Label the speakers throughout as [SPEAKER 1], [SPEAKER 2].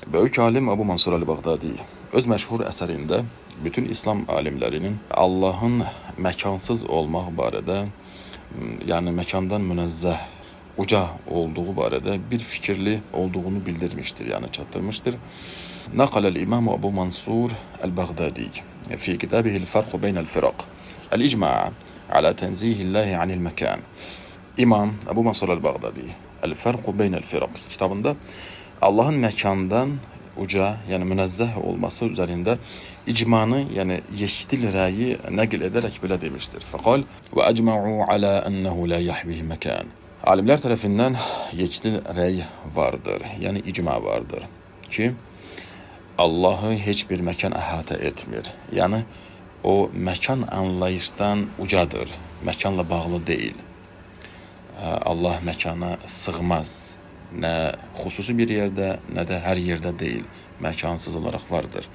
[SPEAKER 1] Böyük alim Ebu Mansur el-Bağdadi öz məşhur əsərində bütün İslam alimlərinin Allahın mekansız olmaq barədə, yəni məkandan münezzeh, uca olduğu barədə bir fikirli olduğunu bildirmişdir, yəni çatdırmışdır. نقل الإمام أبو منصور البغدادي في كتابه الفرق بين الفرق الإجماع على تنزيه الله عن المكان. İmam Ebu Mansur el-Bağdadi El-Ferku Beynel Firak kitabında Allahın məkandan uca, yəni münezzeh olması üzərində icmanı, yəni yekdil rəyi nəql edərək belə demişdir. Fəqal və ecma'u ala ennehu la yahvihi mekan. Alimlər tərəfindən yekdil rəy vardır, yəni icma vardır ki, Allahı heç bir məkan əhatə etmir. Yəni o məkan anlayışdan ucadır, məkanla bağlı deyil. Allah məkana sığmaz. Nə xüsusi bir yerdə, nə də hər yerdə deyil. Məkansız olaraq vardır.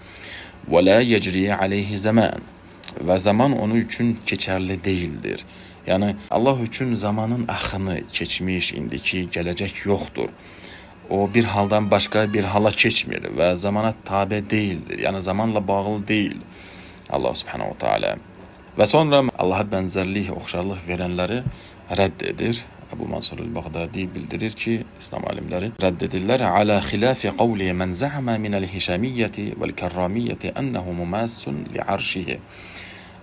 [SPEAKER 1] Və la yecri aleyhi zaman. Və zaman onun üçün keçərli deyildir. Yəni Allah üçün zamanın axını, keçmiş, indiki, gələcək yoxdur. O bir haldan başqa bir hala keçmir və zamana tabe deyildir. Yəni zamanla bağlı deyil Allah Subhanahu taala. Və sonra Allaha bənzərlik, oxşarlıq verənləri rədd edir. Ebu Mansur el-Bağdadi bildirir ki, İslam alimləri rədd edirlər. Ala xilafi qavli men za'ama min el-Hişamiyyəti vel-Kerramiyyəti ennehu mumassun li arşihi.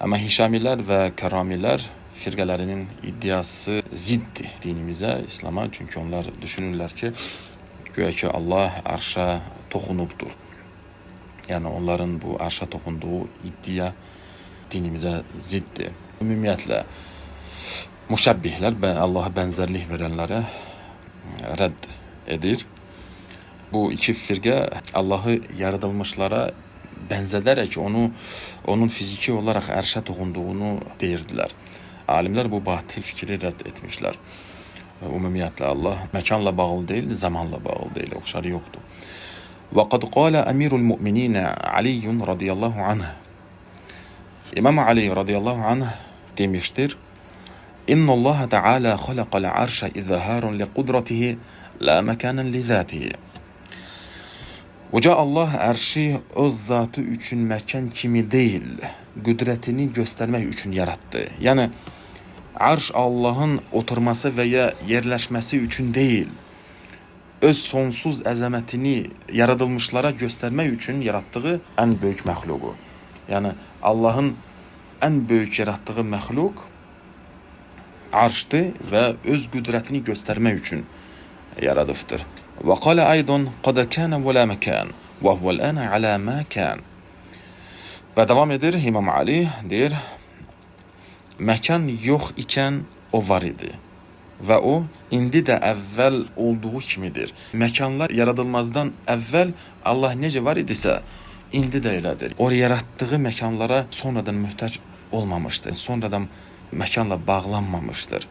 [SPEAKER 1] Amma Hişamilər və Kerramilər firqələrinin iddiası ziddir dinimizə, İslam'a. Çünki onlar düşünürlər ki, güya ki Allah arşa toxunubdur. Yəni onların bu arşa toxunduğu iddia dinimizə ziddir. Ümumiyyətlə müşəbbihlər Allaha bənzərlik verənlərə rədd edir. Bu iki firqə Allahı yaradılmışlara bənzədərək onu onun fiziki olaraq ərşə toxunduğunu deyirdilər. Alimlər bu batil fikri rədd etmişlər. Ümumiyyətlə Allah məkanla bağlı deyil, zamanla bağlı deyil, oxşarı yoxdur. Və qad qala əmirul müminin Ali radiyallahu anh. İmam Ali radiyallahu anh demişdir: İnna Allah Teala xalaqal arşa izharun li qudratihi la mekanen li zatihi. Uca Allah ərşi öz zatı üçün məkan kimi deyil, qüdrətini göstərmək üçün yaratdı. Yəni arş Allahın oturması və ya yerləşməsi üçün deyil, öz sonsuz əzəmətini yaradılmışlara göstərmək üçün yaratdığı ən böyük məxluqu. Yəni Allahın ən böyük yaratdığı məxluq arşdır və öz qüdrətini göstərmək üçün yaradıbdır. Və qala aydan qad kana və la məkan və huvel ana ala ma kan. Və davam edir İmam Ali deyir: Məkan yox ikən o var idi və o indi də əvvəl olduğu kimidir. Məkanlar yaradılmazdan əvvəl Allah necə var idisə, indi də elədir. O yaratdığı məkanlara sonradan möhtac olmamışdır. Sonradan məkanla bağlanmamışdır.